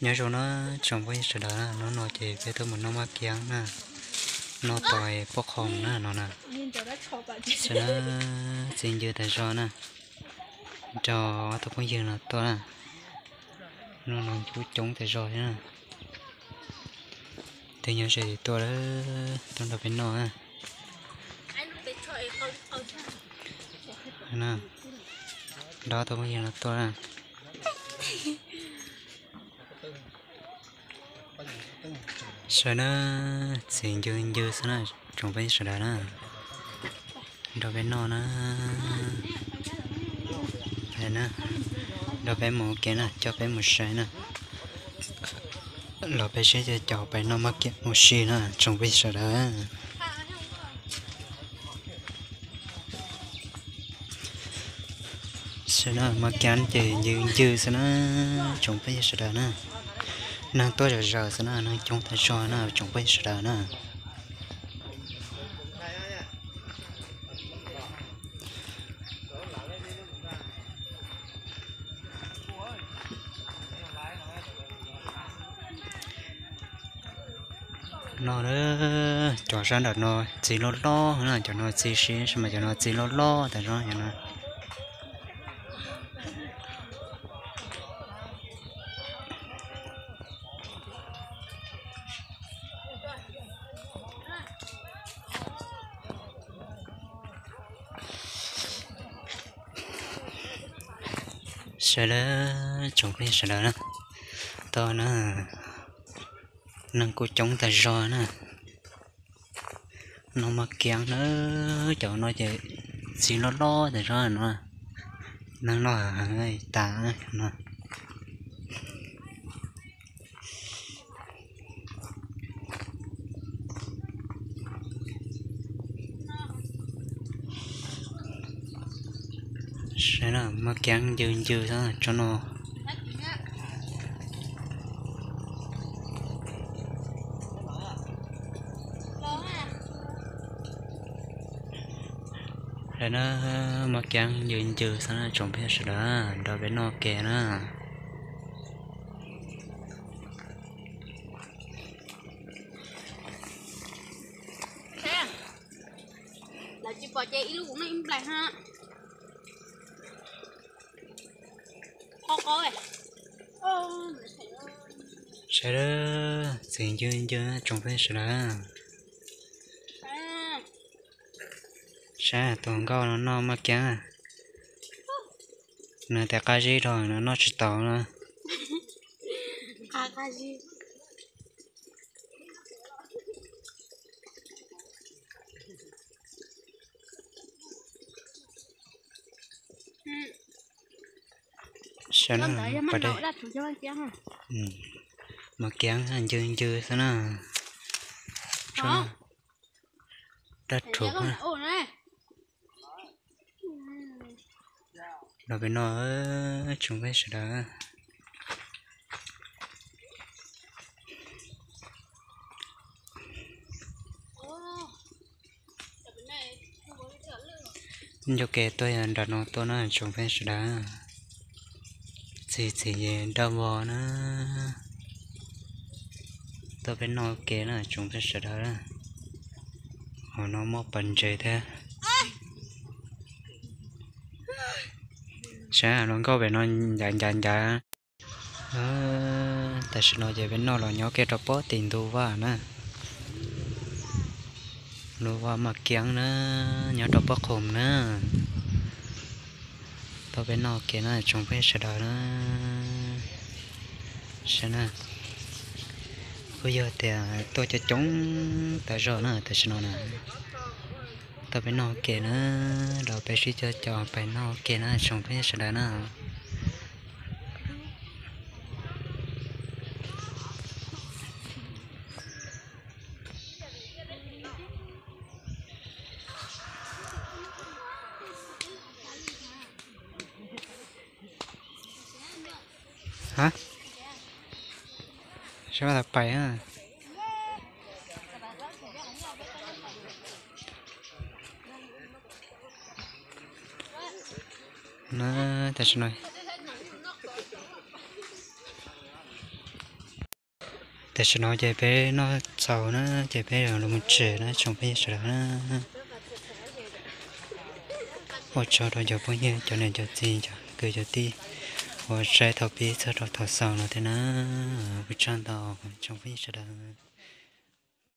Nyob zoo na tsoom phooj ywg sawv daws, hnub no ces peb tuaj mus noj maj kiab na, noj tau pob qhoom na no na. Sawv daws, txiv ncw tas zog na, nrog ob tug phooj ywg no tuaj na, hnub no kuj coob tas zog thiab na. Twb nyob ze tuaj, tuaj nrog peb noj na. Nrog ob tug phooj ywg no tuaj na. Sawv na, txiv ncw ncw xwb na, tsoom peb sawv daws na, nrog peb noj na. Nrog peb mus ua ke na, coj peb mus saib na, los peb sib coj caum pais noj maj kiab mus si na tsoom peb sawv daws. Sawv na, maj kiab ces ncw ncw xwb na, tsoom peb sawv daws na, neeg tuaj zom zaws xwb na, neeg coob tas zog na tsoom peb sawv daws na. No, cov sab nram no txiv loj loj na, cov no txiv siab mas cov no txiv loj loj tas zog no. Sawv daws, tsoom phooj ywg sawv daws na, tau na, neeg kuj coob tas zog na. No maj kiab na, cov no ces txiv loj loj tas zog no, neeg noj heev tas no. Saib na, maj kiab ncw ncw xwb tsob no. Lawv na, maj kiab ncw ncw xwb na tsoom phooj ywg sawv daws, nrog peb noj ke na. Saib, txiv ncw ncw tsoom phooj ywg sawv daws. Saib tus nkauj no noj maj kiab, nws tias qab zib rau nws noj tsis tau no. Saib na, pas dej, maj kiab ncw ncw xwb na. Dab rhuv. Los pem no tsoom peb sawv daws. Ncauj ke tuaj yog nram no tuaj na tsoom peb sawv daws. Txiv txiv daj vog na. Tuaj peb noj ke na tsoom peb sawv daws. Hauv no muaj pas ntses thiab. Saib hluas nkauj pem no ncav ncav ncav. Tam sim no ces peb noj los nyob kiag rau pob tim ntug vaj na. Ntug vaj maj kiab na, nyob rau pob qhum na. Tuaj peb noj ke na tsoom peb sawv daws na. Saib na, kuj yog tias tuaj coob coob tas zog na tam sim no na. Tuaj peb noj ke na, los peb sib coj caum peb noj ke na tsoom peb sawv daws na. Sab tas pais. Tam sim no, Tam sim no ces peb noj txaus na, ces peb los mus tsev na tsoom phooj ywg sawv daws na. Ua tsaug rau cov phooj ywg, cov niam cov txiv, cov kwv cov tij uas saib thaum pib txog rau thaum xaus no thiab na. Ua tsaug ntau tsoom phooj ywg sawv daws.